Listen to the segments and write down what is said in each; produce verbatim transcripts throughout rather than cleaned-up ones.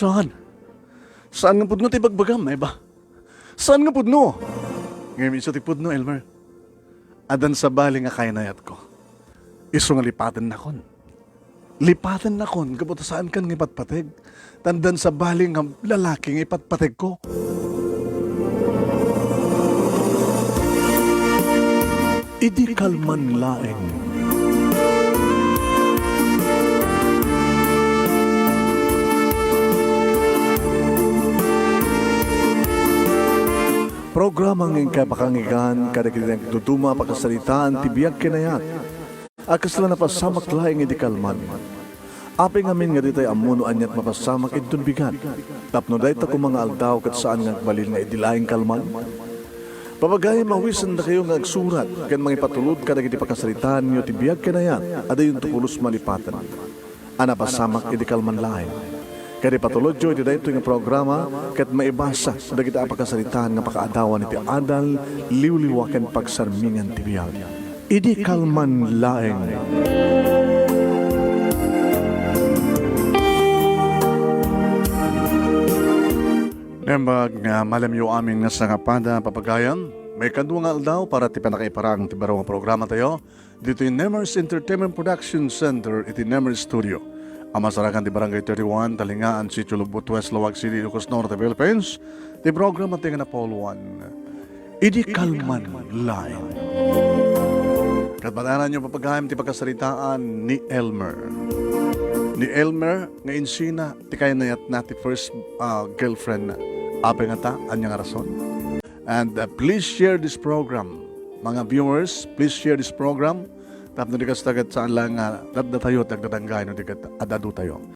Saan? Saan nga pudno ti ibagbagam, Eva? Saan nga pudno? Ngem isu ti pudno, Elmer. Addan sabali nga kaynayatko. Isu nga lipatennakon. Lipatennakon, gapu ta saankan nga ipatpateg. Tan addan sabali nga lalaki nga ipatpategko. Idi kalman laeng. Programa nga inkay pakanggan kadagiti nagduduma a pakasaritaan ti biag ken ayat a kasla napasamak laeng idi kalman. Apay ngamin nga ditay ammo no aniat mapasamak inton bigat, tapno dayta koma nga aldaw ket saan nga agbalin nga idi laeng kalman? Papagayam, awisendakayo nga agsurat ken mangipatulod kadagiti pakasaritaanyo ti biag ken ayat a dayonto pulos malipaten a napasamak idi kalman laeng. Ket ipatulodyo iti daytoy nga programa ket maibasa dagiti a pakasaritaan nga pakaadawan iti adal, liwliwa ken pagsarmingan ti biag. Idi kalman laeng. Naimbag nga malamyo amin nga sangapada, papagayam. Maikadua nga aldaw para ti pannakaiparang ti baro nga programa tayo. Ditoy Nemers Entertainment Production Center iti Nemers Studio a masarakan ti Barangay thirty-one, Talingaan, Sitio Lubot West, Laoag City, Ilocos Norte, Philippines. Ti programa ti nga napauluan, Idi Kalman Laeng. Ket padaranyo, papagayam, ti pakasaritaan ni Elmer. Ni Elmer nga insina ti kaynayatna ti first, ah, girlfriend na. Apay ngata, ania nga rason? And, uh, please share this program. Mga viewers, please share this program. Tapno di kasta ket saan lang nga datdatayo ti agdadanggayan no di ket ad-adutayo.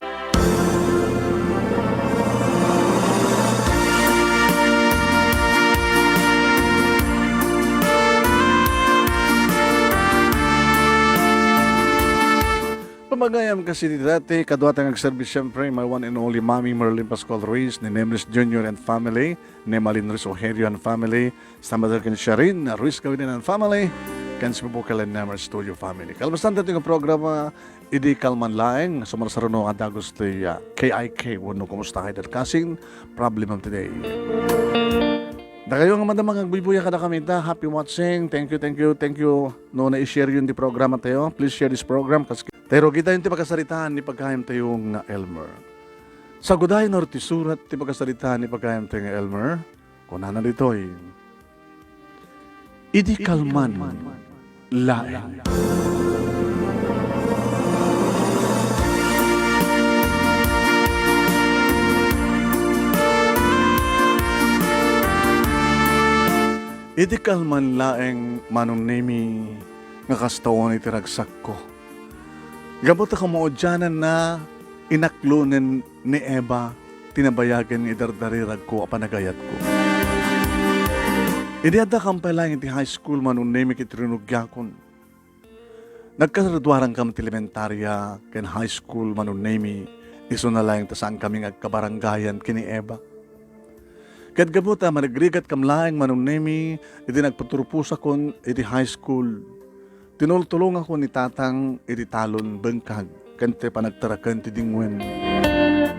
Pamagayam kasi ti dati, kaduatang agserbi, siyempre, my one and only Mami Merlin Pascual Ruiz, ni Nemes Junior and family, ni Malin Ruiz Ojerio and family, Sa madal ken Sharin Ruiz Gawin and family, ken si Bubukel and Nemer Studio family. Kalpasan daytoy nga programa, Idi Kalman Laeng, sumarsaruno a dagus ti, ah, K I K, wenno Kumusta Kayo, Idol Kasing, Problem of the Day. Dakayo nga madama nga agbuybuya kadakami ita, happy watching. Thank you, thank you, thank you. No, na-share yun di programa tayo. Please share this program. Kas-, tayo rugi tayo ti pakasaritaan ni pagkayam tayo nga Elmer. Sa gudayan ti surat ti pakasaritaan ni pagkayam tayo nga Elmer. Kunana ditoy, Idi kalman laeng. Idi kalman laeng, Manong Nemi, nga kastaon iti ragsakko. Gapu ta kamaudiananna, inaklonen ni Eva ti nabayagen nga idardariragko a panagayatko. Idi addakam pay laeng iti high school, Manong Nemi, ket rinugiakon. Nagkaraduarankam ti elementaria ken high school, Manong Nemi, isuna laeng ta saankami nga agkabarangayan ken ni Eva. Ket gapu ta managrigatkam laeng, Manong Nemi, iti nagpaturposakon iti high school, tinultulongakon ni Tatang iti talon bengkag ken ti panagtaraken ti dingwen,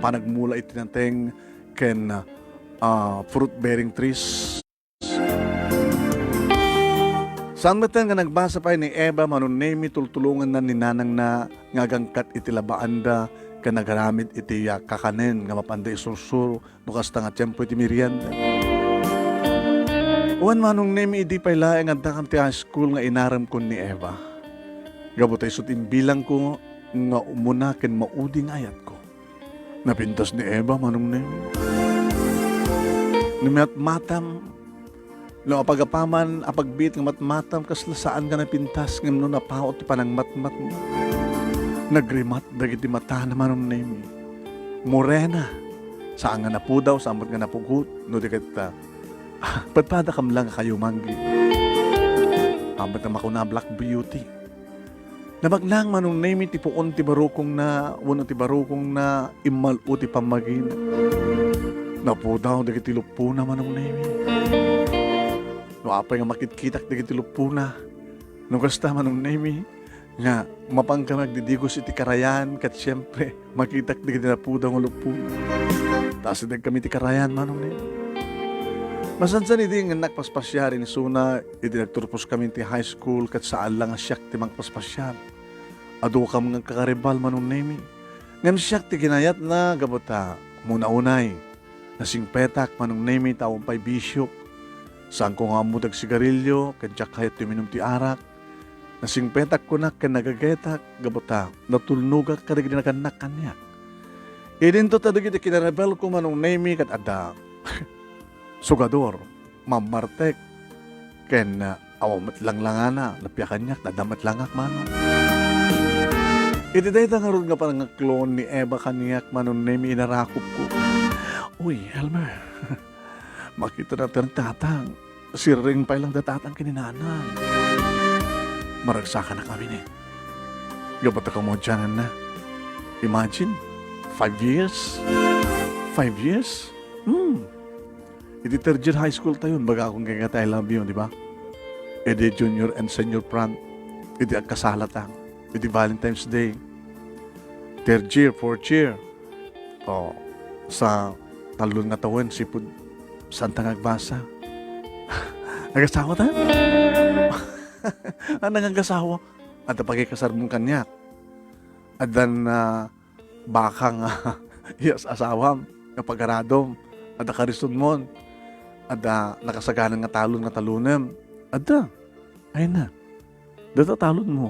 panagmula iti nateng ken, ah, fruit-bearing trees. Saan metten nga nagbasa pay ni Eva, Manong Nemi, tultulonganna ni nanangna nga agangkat iti labaanda ken agaramid iti, ah, kakanen nga mapanda isursuro no kasta nga tiempo iti merienda. Wen, Manong Nemi, idi pay laeng addakam ti high school nga inaremkon ni Eva. Gapu ta isu ti imbilangko nga umuna ken maudi nga ayatko. Napintas ni Eva, Manong Nemi. Ni matmatam, no apagapaman a pagbiit nga matmatam, kasla saan nga napintas, ngem no napaut ti panangmatmatmo. Nagrimat dagiti matana, Manong Nemi. Morena, saan nga napudaw, saan met nga napugot, no di ket, ah, padpadakam lang a kayumanggi. Amet nga makuna a black beauty. Nabaknang, Manong Nemi, ti puon ti barukongna, wenno ti barukongna, immal-o ti pammagina. Napudaw dagiti luppona, Manong Nemi. No apay nga makitkitak dagiti luppona, no kasta, Manong Nemi, nga mapankami agdidigos iti karayan, ket siempre, makitak dagiti napudaw nga luppona. Ta asidegkami ti karayan, Manong Nemi. Masansan idi nga nagpaspasiar isuna, idi nagturposkami ti high school, ket saan la nga siak ti mangpaspasiar. Adukam nga agkakaribal, Manong Nemi. Ngem siak ti ginayatna gapu ta, umuna unay, nasingpetak, Manong Nemi, ta awan pay bisiok. Saanko nga ammo ti agsigarilio, ket diak kayat ti uminum ti arak. Nasingpetak kunak ken nagagetak, gapu ta natulnogak kadagiti nagannak kaniak. Idinto ta dagiti kinarebelko, Manong Nemi, ket adda sugador, mammartek, ken, ah, awan met langlangana, nappiak kaniak, nadammet langak, Manong. Iti dayta ngarud nga panangakloon ni Eva kaniak, Manong Nemi, inarakupko. Uy, Elmer, makita na ti tatang. Sirreng pay lang da tatang ken ni nanang. Maragsakanak amin, eh. Gapu ta kamudiananna. Imagine, five years? Five years? Hmm. Iti third year high school tayo, imbagakon kenka ti I love you, di ba? Iti junior and senior prom, iti agkasalata, iti Valentine's Day, third year, fourth year. O, sa talon nga tawen, sipud saanta nga agbasa. Agasawa ta? Ania nga agasawa? Adda pakikasarmon kaniak. Addan, ah, baka nga iyas-asawam, nga pagaradom. Adda karisonmon. Adda nakasaganan nga talon nga talonem. Adda. Ay na. Data talon mo.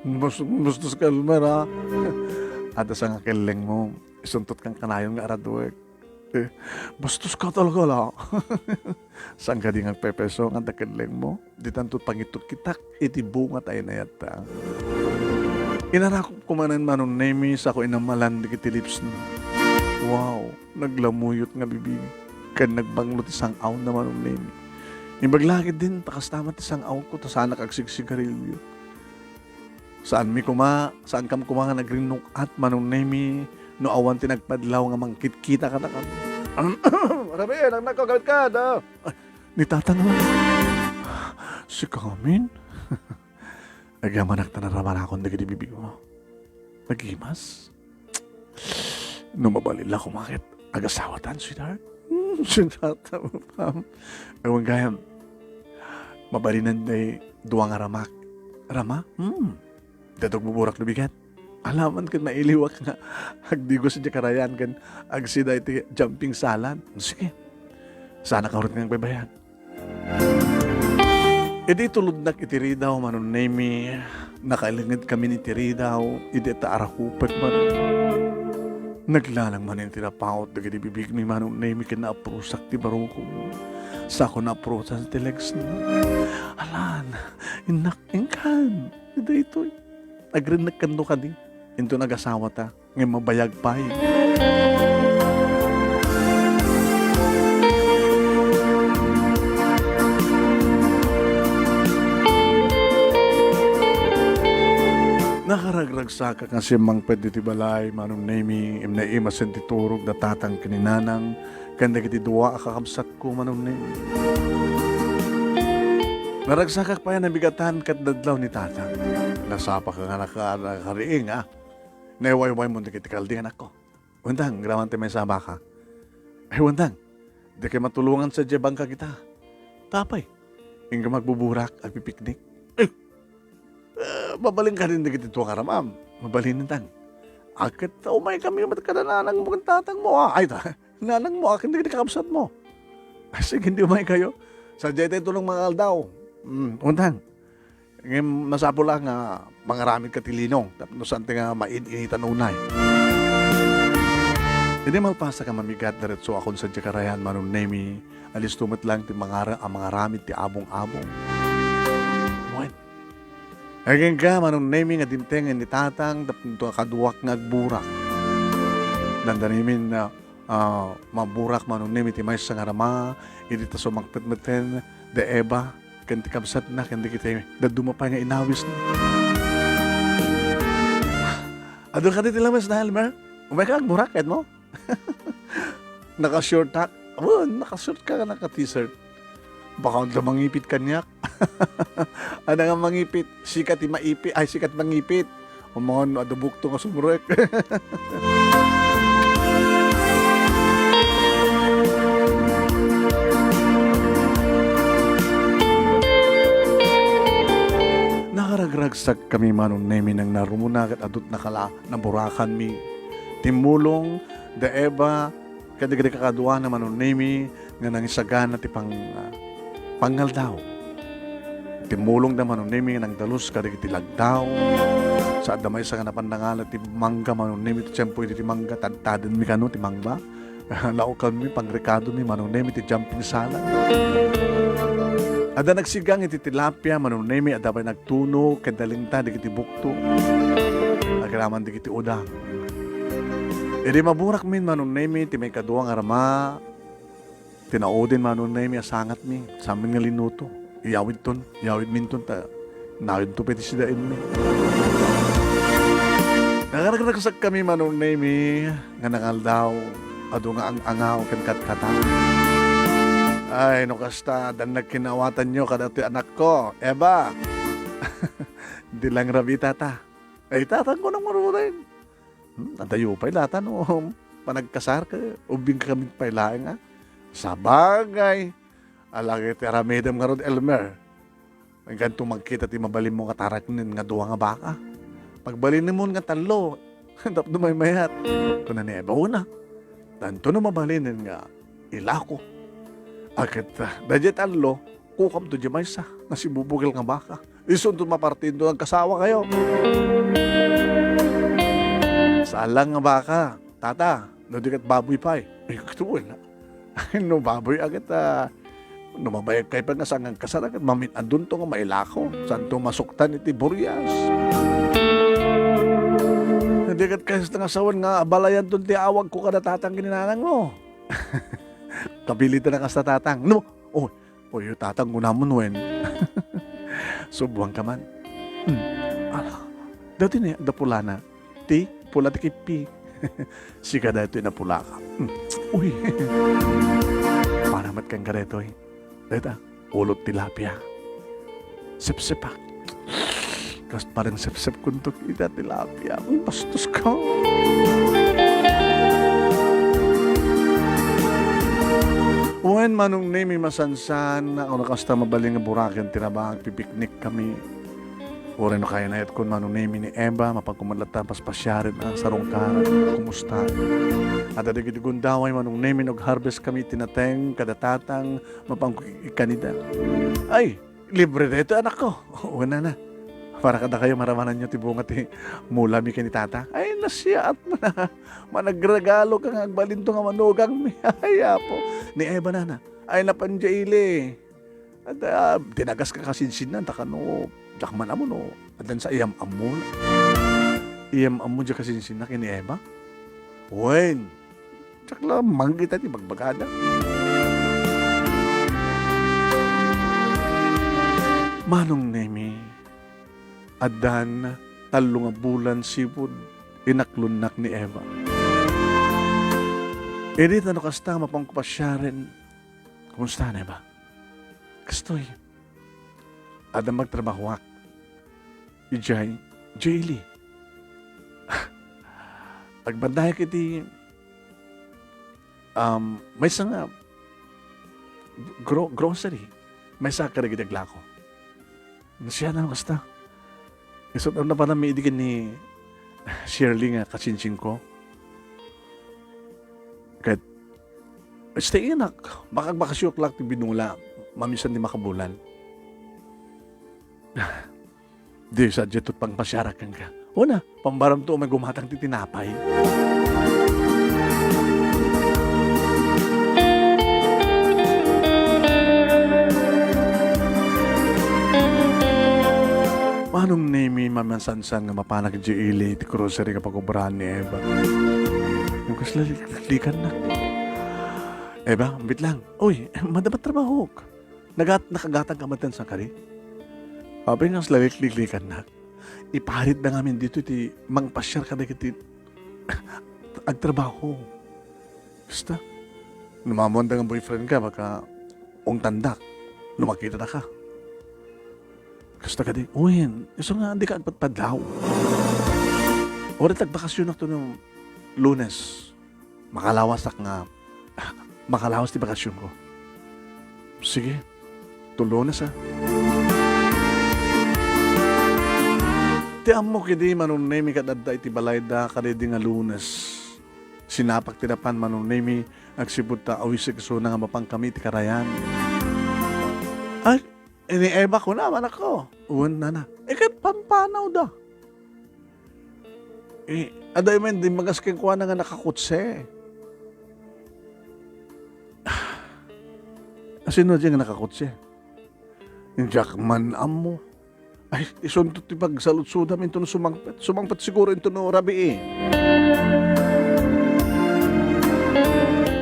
Bus-, bustos ka, Elmer, ha? Adda sa nga kelleng mo. Isuntot kang kanayon nga araduek. Eh, bastos ka talaga, la. Saan ka di nga pepeso nga dakelleng mo? Di tanto pangittokitak iti bunga ta inayatta. Inarakop ko manen, Manong Nemi, sa ko inamalan dagiti lips na. Wow, naglamuyot nga bibig, ken nagbanglo ti sang-aw na, Manong Nemi. Imbag la ketdin, ta kasta met ti sang-awko, ta saanak agsigsigarilio. Saanmi koma, saankam koma nga nagrinnuk-at, Manong Nemi, no awan ti nagpadlaw nga mangkitkita kadakami. Rabi, nang nagkagawit ka, da. Ay, ni Tatang la. Sika ngamin? Agyamanak ta naramanakon dagiti bibigmo. Nagimas? No mabalin la koma ket agasawatan, sweetheart? Hmm, sweetheart, pam. Ewan gayam. Mabalinan day dua nga ramak. Rama? Hmm. Dadduma burak no bigat. Alaman ket mailiwak nga agdigos idiay karayan ken agsida iti jumping salad. Sige. Saanak ngarud nga agbaybayag. Idi itulodnak iti ridaw, Manong Nemi, nakailingedkami iti ridaw, idi ta arakupek man. Naglalang manen ti napaut dagiti bibigmi, Manong Nemi, ken naaprosak ti barukong. Sa ko naaprosan ti legs na. Alan, innak, inkan, daytoy. Agrinnek kano kadi? Inton agasawata. Ngem mabayag pay. Nakaragragsakak nga simmangpet ditoy balay, Manong Nemi, ngem naimasen ti turog da tatang ken ni nanang, ken dagiti dua a kakabsatko, Manong Nemi. Naragsakak pay a nabigatan ket nadlaw ni tatang. Nasapaka nga naka-, nakariing, a. Naiwaywaymon dagiti kaldi, anakko. Wendang, agraman ti maysa a baka. Ay, wendang, dikay matulongan sadiay bangka kita. Apay, inka magbuburak, agpipiknik. Ay, eh, mabalin kadin dagiti dua nga ramam. Mabalin, wendang. Ket umaykami met kada nanangmo ken tatangmo, a. Ay, ta, nanangmo, a, ken dagiti kakabsatmo. Ay, sige, di umaykayo. Sadiay tayo tulong mga aldaw. Hmm, wendang. Ngem masapul a nga mangaramid ka ti linong tapno saan ti nga main-initan unay. Idi malpasak a mamigat, diretsokon sadiay karayan, Manong Nemi, alisto met lang ti mangara-, a mangaramid ti abong-abong. Wen. Agingga, Manong Nemi, nga dimtengen ni tatang tapno kaduak nga agburak. Dandanimin, a, Ah, maburak, Manong Nemi, ti maysa nga rama, idi ta sumangpet metten da Eva ken ti kabsatna ken dagiti dadduma pay nga inawisna. Adu kadi ti lames na, Elmer? Umayka agburak, ket mo? Naka-short, ha? Oh, naka-short ka, naka-t-shirt. Baka adda mangipit kaniak. Adda nga mangipit, sika ti maipit, ay, sika ti mangipit. Amangan, adda bukto nga sumrek. Nagsakkami, Manong Nemi, nangnarumuna ket adu ti nakala-, naburakanmi. Timmulong da Eva kadagiti kakaduana, Manong Nemi, nga nangisagana ti pang-, ah, pangngaldaw. Timmulongda, Manong Nemi, nga nangdalus kadagiti lagdaw. Sa adda maysa nga napan nangala ti mangga, Manong Nemi, ti tiempo idi ti mangga, tadtadenmi kano ti mangga. Laokanmi, pangrekadomi, Manong Nemi, ti jumping salad. Adda nagsigang iti tilapia, Manong Nemi, adda pay nagtuno ken nalingta dagiti bukto. Agraman dagiti udang. Idi maburakmin, Manong Nemi, ti maikadua nga rama, tinauden, Manong Nemi, a sangatmi, samin nga linuto. Iyawidton, iyawidminton ta naidto pay ti sidaenmi. Nakaragsakkami, Manong Nemi, nga nangaldaw, adu nga ang-angaw ken katkataw. Ay, no kasta, addan nagkinaawatanyo kadagiti anakko, Eva. Di lang rabii, tata. Ay, tatang ko nang maruren. Hmm, adayo pay lata no panagkasar ka, ubing kami pay laeng, ah. Sabagay, ala ket aramidem ngarud, Elmer. Inkanto magkita ti mabalinmo nga taraknen nga dua nga baka. Pagbalinenmon nga tallo, tapno maymayat. Kuna ni Eva, una. Tanto no mabalinen nga ilako. Aket, ah, daydiay tallo, kukamto diay maysa nga sibubukel nga baka. Isunto mapartinto nagkasawa kayo. Saan lang nga baka, tata, no di ket baboy pay. Ay, ket wen. Ay, no baboy, aket, ah, no mabayag kay pa nga saan nga agkasar, aket mamin-adunto nga mailako. Santo masuktan iti burias. Di ket kasta nga sawen nga abalayanton ti awag ko kada tatang ken ni nanang mo. Kabilitan na kasta, tatang. No, oh, Oy, tatang, kunamon wen. Subwang ka man. Hmm. Ala, dati ni, da pulana. Ti, pula ti kippi. Sika daytoy napulaka. Hmm. Uy. Panamat kan ka daytoy. Dayta, ulot tilapia. Sepsepak. Kas parang sepsep kuntok ita tilapia. Ang bastos ka. Wen, Manong Nemi, masansan, ono kasta mabalin nga buraken ti nabang, pipiknik kami. Uray no kayat kon Manong Nemi ni Eva, mapanko met latta paspasiaren a sarungkaran. Kumusta? Adda dagiti gundaway, Manong Nemi, nag-harvest kami ti nateng, kada tatang, mapanko ikanida. Ay, Libre daytoy, anakko. Wen, nana. Para kadakayo, maramananyo ti bunga ti mulami ken ni tata. Ay, nasiaat man a. Managregalo ka nga agbalinto nga manugangmi. Ay, apo. Ni Eva, nana. Ay, napan diay ili. At, ah, tinagas ka kasinsinna, ta kano, diak man ammo no. Addan sa iyam-ammo. Iyam-ammo diay kasinsinna ken ni Eva. Wen. Diak la manggita ti bagbagada. Manong Nemi, addan tallo nga bulan sipud inaklonnak ni Eva. Idi ta no kasta, mapanko pasiaren. Kumusta, Eva? Kastoy. Adda magtrabahoak. Idiay, idiay ili. Agbandayek iti, um, maysa nga gro-, grocery. Maysa kadagiti aglako. Nasiaat a kasta. Isut' a napananmi idi ken ni Shirley nga kasinsinko. Ket, stay inak, makagbakasyon laeng ti binula, mamisan ti makabulan. Di, saddiay to pangpasiarak kenka. Una, pambaramto umay gumatang ti tinapay. Manong Nemi, masansan nga mapanak idiay ili ti grocery nga pakobraan ni Eva. Ngem kasla liklikannak. Eva, ambit lang. Uy, madama ti trabahok. Nagat-, nakagatang ka met saan kadi? Apay nga kasla liklikannak. Iparitda ngamin ditoy ti mangpasiar kadagiti agtrabaho. Kasta, no maammoanda nga boyfriend ka, baka ungtandak no makitada ka. Kasta kadi, uy, isu nga dika agpadpadlaw. Uray ta agbakasyonak to no Lunes. Makalawasak nga, makalawas ti bakasyonko. Sige, to Lunes, ah. Ti ammok idi, Manong Nemi, ket adda iti balayda kadaydi nga Lunes. Sinapak ti napan, Manong Nemi, agsipud ta awisek isuna nga mapankami iti karayan. Ay, ni Eva kuna, manakko. Wen, nana. Eh, ket pampanawda. Eh, adda met dimmagas kenkuana nga nakakotse. Asino diay nga nakakotse? Diak man ammo. Ay, isunto ti pagsaludsodam intono sumangpet. Sumangpet siguro intono rabii.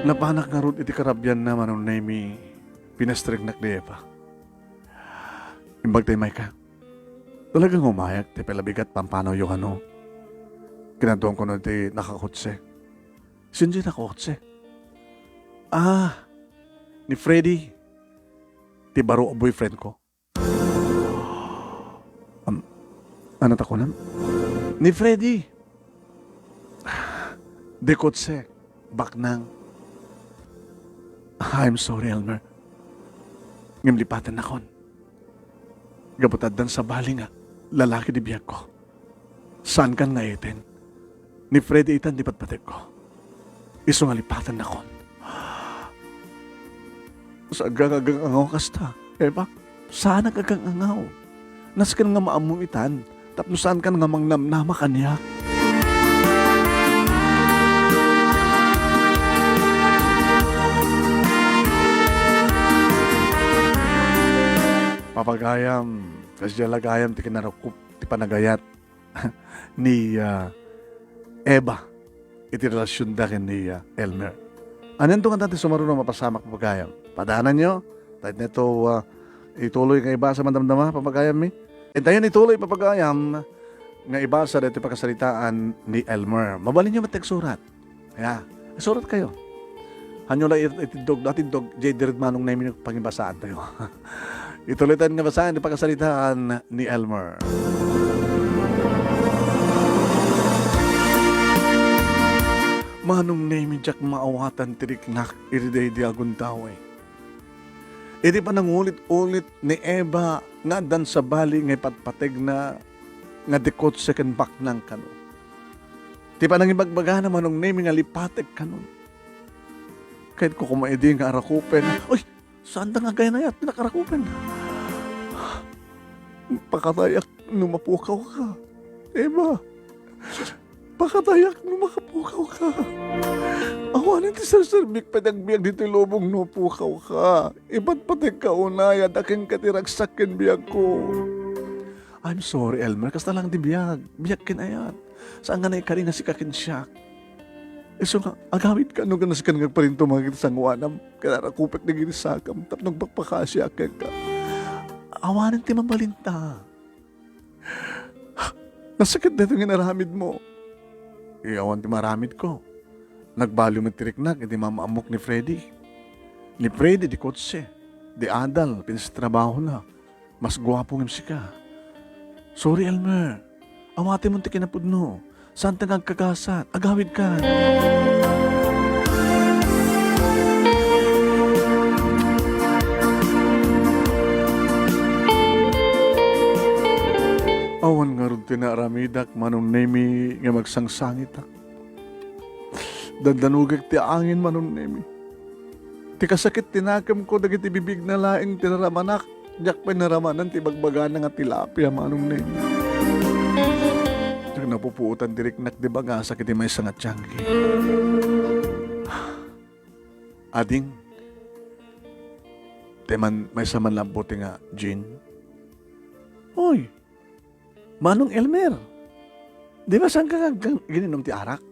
Napanak ngarud iti karabianna, Manong Nemi, pinastriknak ni Eva. Imbag ta imayka. Talaga nga umayak ti palabigat pampanawyo kano. Kinadtuan kuno ti nakakotse. Sino diay nakakotse? Ah, ni Freddy. Ti baro a boyfriend ko. Am, ano ta kunam? Ni Freddy. Di kotse, baknang. I'm sorry, Elmer. Ngem lipatennakon. Gapu ta addan sabali nga lalaki di biagko. Saankan nga iten. Ni Freddy itan ti patpategko. Isu nga lipatennakon. Saanka nga agang-angaw kasta, Eva? Saanak agang-angaw. Nasken nga maammo itan, tapno saankan nga mangnamnama kaniak. Papagayam, kasdiay la gayam ti kinarukup ti panagayat ni, ah, Eva iti relasionda ken ni, ah, Elmer. Anianto ngata ti sumaruno a mapasamak, papagayam? Padananyo, ta itneto, ah, ituloy nga ibasa madamdama, papagayammi. Intayon ituloy, papagayam, nga ibasa daytoy pakasaritaan ni Elmer. Mabalinyo met ti agsurat. Ya, surat kayo. Hanyo la it-, itiddog, atiddog, jay dired Manong Nemi pangibasaan tayo. Ituloy tayo nga basaen ti pakasaritaan ni Elmer. Manong Nemi, diak maawatan ti riknak iti daydi a gundaway. Iti panangulit-ulit ni Eva nga addan sabali nga ipatpategna nga dikotse ken baknang kano. Ti panangibagbagana, Manong Nemi, nga lipatek kanon. Kayatko koma idi nga arakupen. Uy, saanda nga agayat ti nakarakupen. Pakatayak no mapukaw ka. Eva, pakatayak no makapukaw ka. Awanen ti serserbik pay ti agbiag ditoy lubong no pukaw ka. Ipatpategka unay, adda kenka ti ragsak ken biagko. I'm sorry, Elmer. Kasta lang ti biag. Biag ken ayat. Saan nga naikari nga sika ken siak. Isu nga, agawidka no kano sikan nga agparintumang iti sangoanam, ken arakupek dagiti sakam, tapno agpakpakasiak kenka. Awanen ti mabalinta. Nasakit daytoy nga inaramidmo. Eh, awan ti maaramidko. Nagbaliw met ti riknak iti maam-ammok ni Freddy. Ni Freddy, di kotse, di adal, pinsi trabahona. Mas guapo ngem sika. Sorry, Elmer. Awatem ti kinapudno. Saanta nga agkagasat. Agawidkan. Awan ngarud ti naaramidak, Manong Nemi, nga magsangsangitak. Dandanugek ti angin, Manong Nemi. Ti kasakit ti nakemko dagiti bibigna laeng ti naramanak, diak pay naramanan ti bagbagana nga tilapia, Manong Nemi. Diak napupuotan ti riknak ti bagasak iti maysa nga tianggi. Ading, ti man, maysa man labbo ti nga gin. Oy, Manong Elmer, di ba saanka nga ag-, gininom ti arak?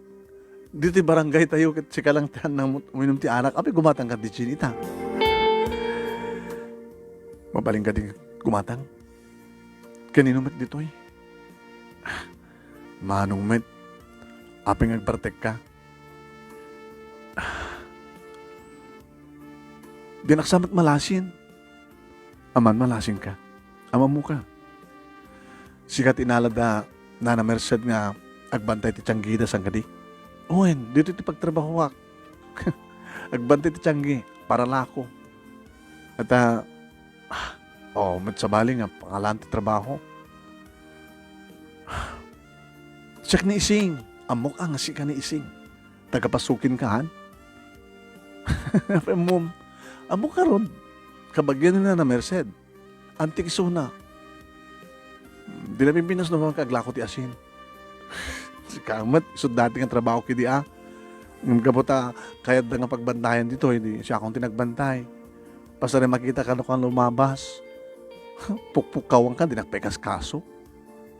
Ditoy barangay tayo, ket sika lang ti haanna uminom ti arak. Apay, gumatangka ti gin ita? Mabalinka di gumatang? Ken inum met ditoy? Manong met, apay nga agbartekka? Dinak sa met malasin. Aman malasinka. Ammoka. Sika ti inala da Nana Merced nga agbantay ti tianggida, saan kadi? Wen, ditoy ti pagtrabahoak. Agbantay ti tianggi, paralako. Ket, ah, oh, met sabali nga pangalan ti trabaho. Check ni Ising. Ammok a nga sika ni Ising. Taga Pasukin ka, han? Ammom. Ammok ngarud. Kabagian ni Nana Merced. Antik isuna. Di na Pilipinas no, kaglako ti asin. Sika met, isu dati nga trabaho kidi a. Ngem gapu ta kayatda nga pagbantayan ditoy, di siakon ti nagbantay. Basta rin makita kano kan lumabas. Pukpukawan ka, di nakpekaskaso.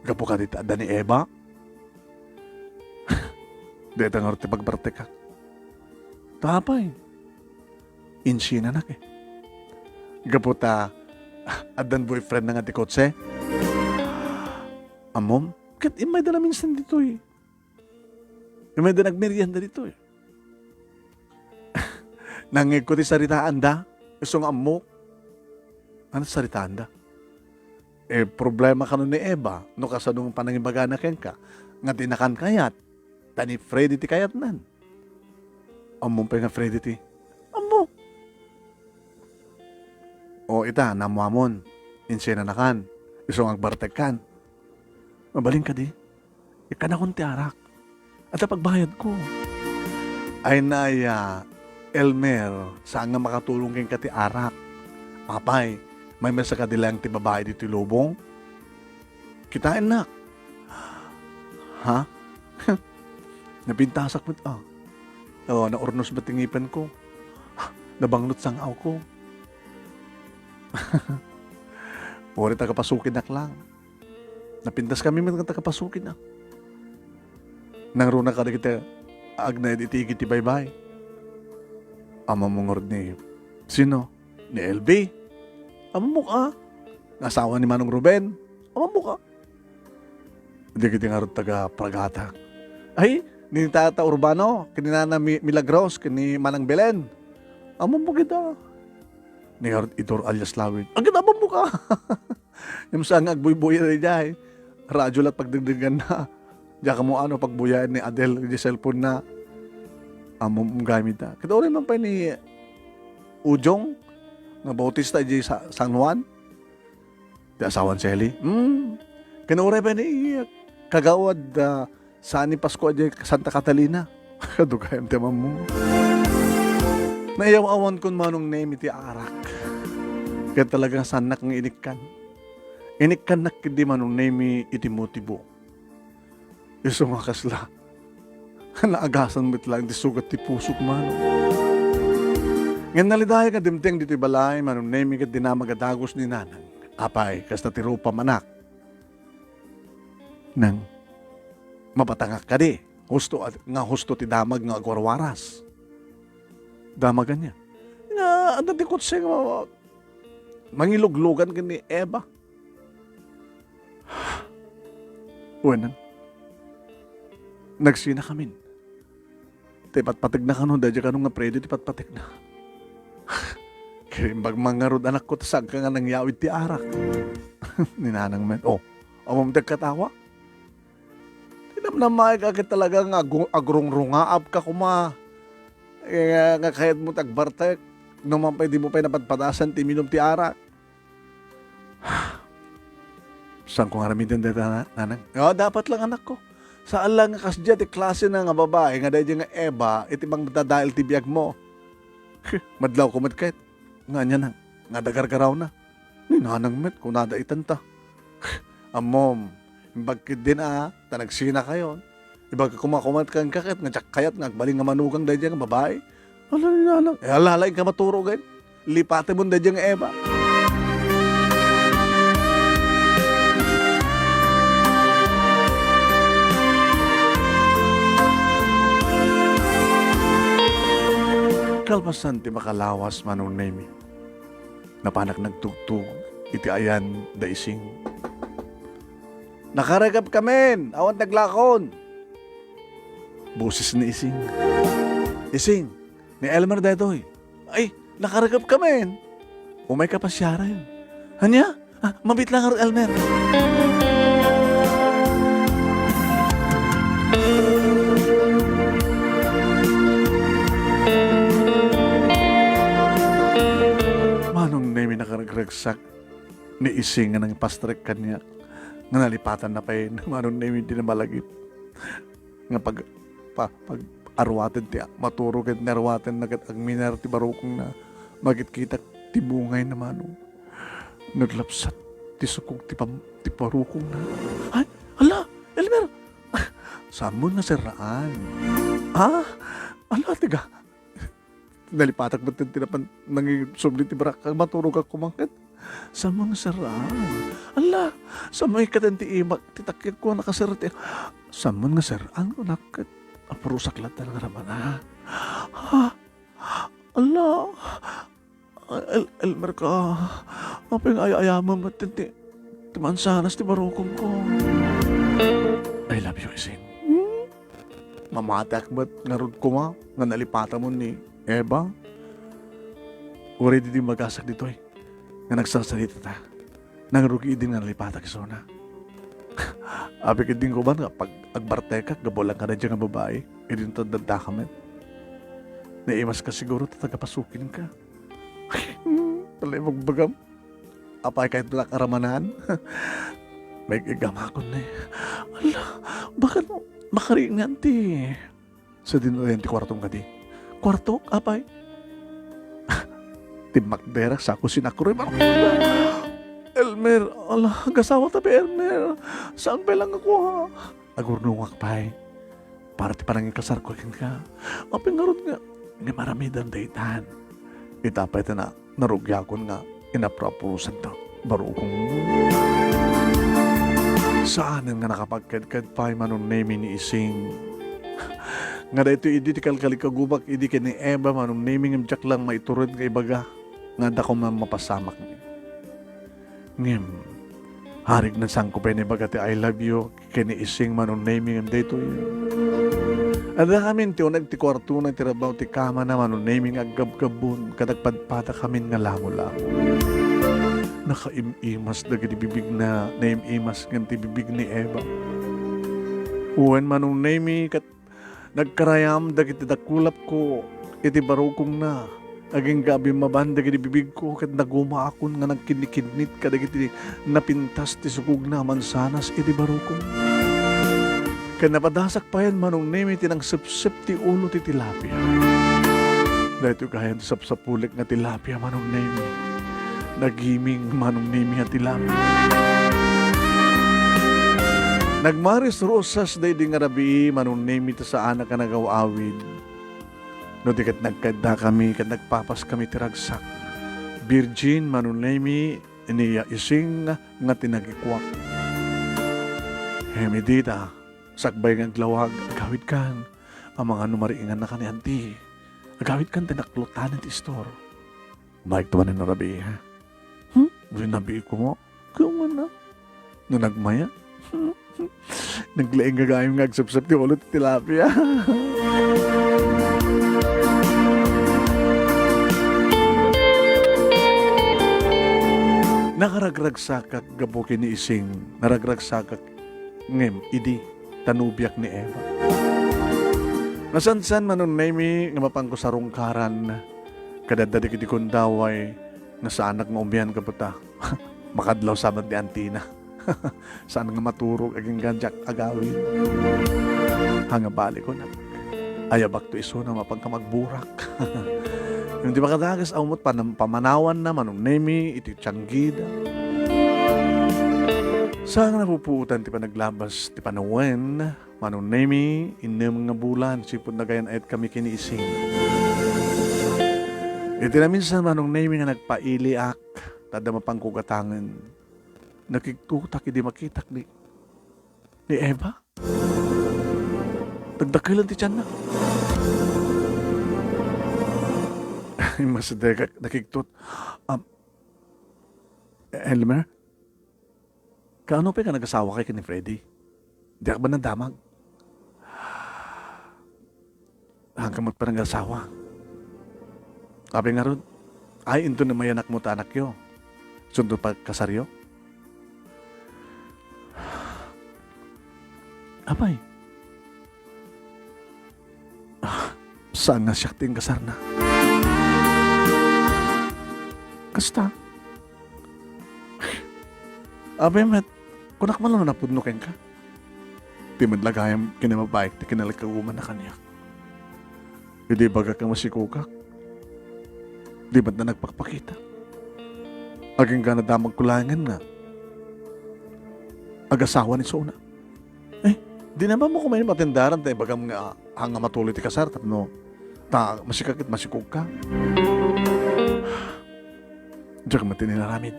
Gapu ka dita, adda ni Eva. Deta ngarud ti pagbartekak. Tapay. Insinanak eh. Gapu ta, addan boyfriend na nga ti kotse. Ammom, ket immayda naminsan ditoy. Immayda nagmerienda ditoy. Nangngegko ti saritaanda, isu nga ammok. Ano saritaanda? Eh, problema kano ni Eva, no kasano nga panangibagana kenka, nga ti nakan kayat, ta ni Freddy ti kayatnan. Ammom pay nga Freddy ti, ammo. O ita, namuamon, insinanakan, isu nga agbartekkan. Mabalin kadi? Ikkanakon ti arak. Adda pagbayadko. Ay na aya, Elmer, saan nga makatulong kenka ti arak? Apay, maymaysa kadi laeng ti babai ditoy lubong? Kitaennak. Ha? Napintasak met a. O, naurnos met ti ngipenko. Nabangnot sang-awko. Uray taga Pasukinnak lang. Napintaskami met nga taga Pasukin a. Nangruna kadagiti agnaed iti igid ti baybay. Ammom ngarud ni sino? Ni L B. Ammok a. Nga asawa ni Manong Ruben. Ammok a. Dagiti ngarud taga Pragata. Ay, ni Tata Urbano, ken ni Nana Mi-, Milagros, ken ni Manang Belen. Ammok ita. Ni ngarud Idor alias Lawig. Agid ammok a. Ngem saan nga agbuybuya daydiay. Radyo la't pagdengdengganna. Diak ammo ano pagbuyaen ni Adel iti cellphone na. Ammom gayam ita. Ket uray man pay ni Ujong nga Bautista iti Sa-, San Juan. Ti asawan Shelly. Hmm. Ken uray pay ni Kagawad, ah, Sani Pasco iti Santa Catalina. Adu gayam ti amammo. Naiyaw-awankon Manong Nemi ti arak. Ket talaga saannak nga inikkan. Inikkannak ketdi Manong Nemi iti motibo. Isu nga kasla. Naagasan met laeng ti sugat ti pusok, Manong. Ngem nalidayak nga dimteng ditoy balay, Manong Nemi, ket dinamag a dagus ni Nanang. Apay, kasta ti rupam, anak. Nang, mapatangak kadi. Husto a-, nga husto ti damag nga agwarwaras. Damag ania? Nga, adda ti kotse nga ma-, mangiluglugan ken ni Eva. Wen, nagsinakamin. Ti patpategna kano, daydiay kano nga Freddy ti patpategna. Kirimbag man ngarud, anakko, ta saanka nga nangyawid ti arak. Ni Nanang met, "Oh, ammom ti agkatawa? Ti namnamaek a ket talaga nga agu-, agrungrungaapka koma. Eh, nga, nga kayatmo ti agbartek, no man pay dimo pay napadpadasan ti minum ti arak." Saanko nga aramiden dayta, na-, Nanang? O, dapat lang, anakko. Saan lang nga kasdiay ti klasena nga babai nga daydiay nga Eva iti mangdadael ti biagmo. Madlawko met ket. Nga ania, Nang? Nga adda gargarawna? Ni Nanang met, kunada itanta. Ammom, imbag ketdin a, ta nagsinakayon. Ibagak koma, koma kenka ket nga diak kayat nga agbalin nga manugang daydiay nga babai. Ala, ala, ala, eh, ala, ala, inka maturo, gayam. Lipatemon daydiay nga Eva. Kalpasan ti makalawas, Manong Nemi, napanak nagtugtog iti ayan da Ising. "Nakarekebkamin! Awan ti aglakon!" Boses ni Ising. "Ising, ni Elmer daytoy." "Ay, nakarekebkamin! Umayka pasiaren." "Ania? Ah, mabiit lang, Elmer." Manong Nemi, nakaregragsak ni Ising nga nangpastrek kaniak, nga nalipatanna pay ni Manong Nemi ti namalagip. Nga pag, pa, pag aruaten ti maturo ket ni aruatenna ket agminer ti barukongna, makitkitak ti bungayna, Manong. Naglapsat ti sukog ti pam-, ti barukongna. Ay, ala, Elmer! Sammon nga serraan. Ah, ala, tiga. Nalipatak met ti napan nangisubli ti barak, maturogak koma ket sammon nga serraan. Ala, sammon ket ti imak ti takyagko a nakaserra ti, sammon nga serraan kunak ket apurosak latta nga ramana. Ha? Ala, El-, Elmer ka, apay nga ay-ayamem met ti, ti mansanas ti barukongko. I love you, Ising. Hmm? Mamatiak met ngarud koma nga nalipatamon ni Eva. Uray idi magasak ditoy nga nagsarsaritata, nangrugi idi nga nalipatak isuna. Apay ket di kuman nga pag agbartekak gapu lang kadadia nga babai, idi nataddadaka met. Naimas ka siguro ta tagapasukin ka. Talay magbagam. Apay kayat la karamanan? May igamakon ni. Ala, bakit mo makariingan ti? Sa dinalayan ti kuartom kadi. Kuartok, apay? Timmakderak sa ako sinakroy. Elmer, ala, gasawa tabi, Elmer. Saan pa lang ako, ha? Agurnongak pay. Para ti panangikasarko kenka. Apay ngarud nga, nga maramidan daytan. Ita pay ta na, narugiakon nga inaprapurosanto. Barukong. Saanen nga nakapagkedked pay Manong Nemi ni Ising. Nga daytoy idi ti kalkalikagumak idi ken ni Eva Manong Nemi ngem diak lang maitured nga ibaga nga adda koma mapasamakmi. Ngem, harig na sangko pay ni ibaga ti I love you ken ni Ising Manong Nemi ngem daytoy. Adda kamin ti uneg ti kuartona, ti rabaw ti kamana Manong Nemi nga aggabgabbon, ket agpadpadakamin nga lamolamo. Nakaim-imas dagiti bibigna, naim-imas ngem ti bibig ni Eva. Wen Manong Nemi, ket nagkarayam dagiti dakulapko iti barukongna. Agingga a bimmaban dagiti bibigko ket nagumaakon nga nagkinnikinnit kadagiti napintas ti sukogna a mansanas iti barukong. Ket napadasak payen Manong Nemi ti nangsepsep ti ulo ti tilapia. Daytoy gayan ti sapsapulik nga tilapia, Manong Nemi. Nagiming Manong Nemi a tilapia. Nagmaris-rosas daydi nga rabii, Manong Nemi, ta saanak a nagaw-awid. No di ket nagkaddakami ket nagpapaskami ti ragsak. Virgin, Manong Nemi, ni Ising nga tinagikuak. Ngem idi ta, sakbay nga aglawag, agawidkan. Amangan no mariingannaka ni Auntie. Agawidkan ti naklotanen ti istor. Umayegto manen no rabii, ha? Hmm? Wen nabiiko mo? Kaya nga na. No nagmaya? Naglaing gagayon nga agsepsep ti ulo ti tilapia. Nakaragragsakak gapu ken ni Ising. Naragragsakak ngem idi ta nobiak ni Eva. Nasansan, Manong Nemi, nga mapanko sarungkaran. Kadadda dagiti gundaway nga saanak nga umian gapu ta makadlaw sa met ni Auntie na. Saan nga maturog agingga diak agawid. Haan nga bali ko na. Ayabakto isuna mapanka magburak. Ngem di makadagas a umot panam-, pamanawanna Manong Nemi iti tianggida. Saan nga napupuotan ti panaglabas ti panawen, Manong Nemi, innem nga bulan, sipud nagayan-ayetkami ken ni Ising. Iti naminsan, Manong Nemi, nga nagpailiak, ta adda mapanko gatangen. Nakigtotak idi makitak ni, ni Eva. Nagdakkelan ti tianna. Immasidegak, nakigtot. Um, Elmer? Kaano pay nga nagasawa kay ken ni Freddy? Diak ba nadamag? Hanggang met panagasawa. Apay ngarud, ay, inton namayanakmo ta anakyo, sunto pagkasaryo? Apay, ah, saan nga siak ti inkasarna? Kasta. Apay met, kunak man no napudno kenka. Ti met la gayam kinamabaik ti kinalagkaguman na kaniak. Idi ibagak a masikogak, di met la nagpakpakita. Agingga nadamagko laengen nga agasawa ni Sona. Eh, di naman mo kumain matendaran ta ibagam nga, nga matuloy ti kasar tapno ta masikak ket masikogka. Diak met inaramid.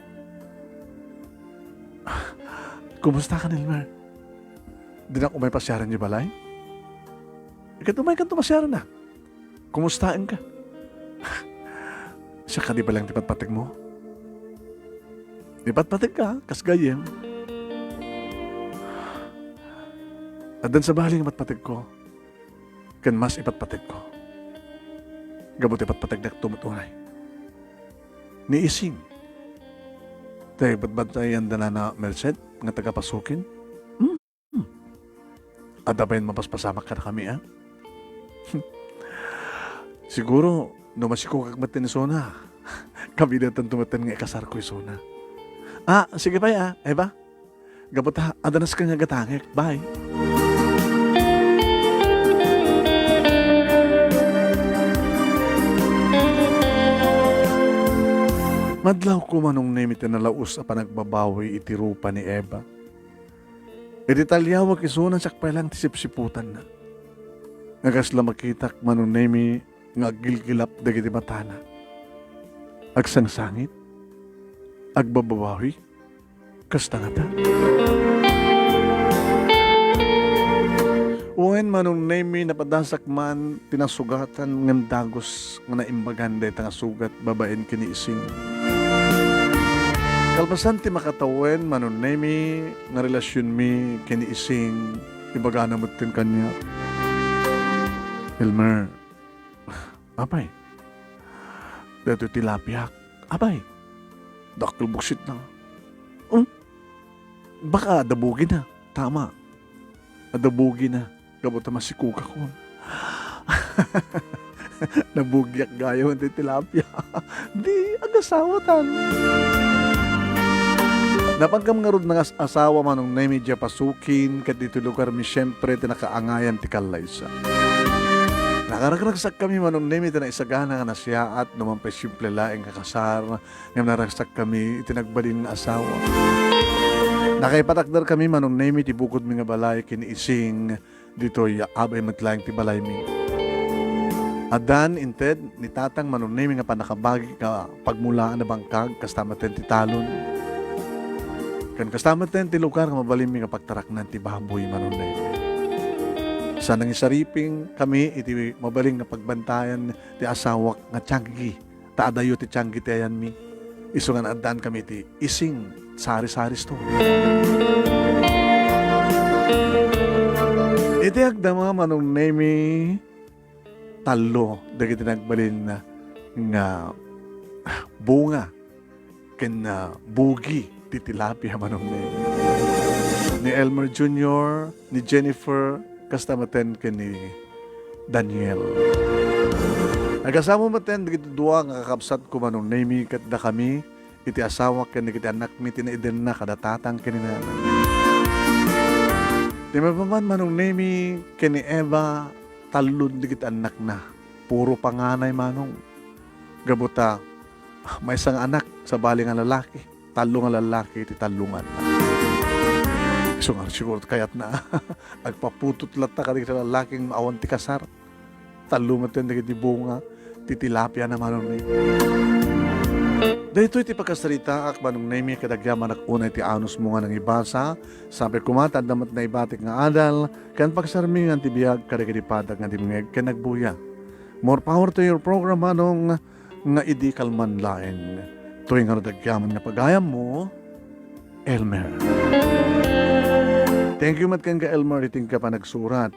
Kumusta ka, Elmer? Dinak umay pasiaran di balay? Ket umaykanto pasiaran na. Kumustaenka? Siak kadi balaeng ti patpategmo? Ipatpategka, kas gayyem. Addan sabali nga patpategko, ken mas ipatpategko. Gapu ti patpategnak met unay. Ni Ising. Tay batbantayan da nana Merced nga taga Pasukin? Hmm? Adda pay mapaspasamak kadakami, a? Siguro, no masikogak met ni Sona, kabiitanto met nga ikasarko ni Sona. Ah, sige pay, a, Eva. Gapu ta, adda nasken nga gatangek. Bye. Madlawko, Manong Nemi, ti nalaus a panagbabawi iti rupa ni Eva. Idi taliawak isuna, siak pay laeng ti sipsiputanna. Nga kasla makitak, Manong Nemi, nga aggilgilap dagiti matana. Agsangsangit, agbababawi, kasta ngata. Wen, Manong Nemi, napadasak man ti nasugatan ngem dagus nga naimbagan dayta nga sugat babaen ken ni Ising. Kalpasan ti makatawen, Manong Nemi, nga relasionmi ken ni Ising, ibagana metten kaniak. Elmer, apay, daytoy tilapiak. Apay, dakkel buksitna. Hmm? Baka adda bugina. Tama. Adda bugina. Gapu ta masikogakon. Nabugiak gayam ti tilapia. Di, agasawatan. Napankam ngarud nga as-, asawa, Manong Nemi, diay Pasukin, ket ditoy lugarmi, siempre, ti nakaangayan ti kallaysa. Nakaragsakkami, Manong Nemi, ti naisagana nga nasiaat, no man pay simple laeng nga kasar, ngem naragsakkami iti nagbalin nga asawa. Nakaipatakderkami, Manong Nemi, ti bukodmi nga balay ken ni Ising, ditoy abay met laeng ti balaymi. Addan inted ni Tatang, Manong Nemi, nga pannakabagi nga pagmulaan a bangkag, kasta metten ti talon. Ken kasta metten ti lugar nga mabalinmi nga pagtaraknan ti baboy, Manong Nemi. Sa nangisariping kami iti mabalin nga pagbantayan ti asawak nga tianggi, ta adayo ti tianggi ti ayanmi. Isu nga naaddaan kami iti Ising Sari-Sari Store. Iti agdama, Manong Nemi, tallo dagiti nagbalin nga bunga ken, ah, bugi ti tilapia, Manong Nemi. Ni Elmer Junior, ni Jennifer, kasta metten ken ni Daniel. Nagasawa metten dagiti dua nga kakabsatko, Manong Nemi, ket dakami, iti asawak ken dagiti annakmi ti naidenna kada tatang ken ni nanang. Ti mapaman, Manong Nemi, ken ni Eva, tallon dagiti annakna. Puro panganay, Manong. Gapu ta, maysa nga anak, sabali nga lalaki. Tallo nga lalaki ti tallo nga anak. Isu nga siguro kayatna. Agpaputot latta kadagiti lalaking awan ti kasar. Tallo metten dagiti bunga ti tilapia na, Manong Nemi. Daytoy ti pagkasaritaak, Manong Nemi, ket agyamanak unay ti anusmo nga nangibasa. Sapay koma ta adda met naibatik nga adal ken pagsarmingan ti biag kadagiti padak nga dimngeg ken nagbuya. More power to your program, Manong, nga idi kalman laeng. Toy ngarud agyaman nga pagayammo, Elmer. Thank you met kenka, Elmer, iti inka panagsurat.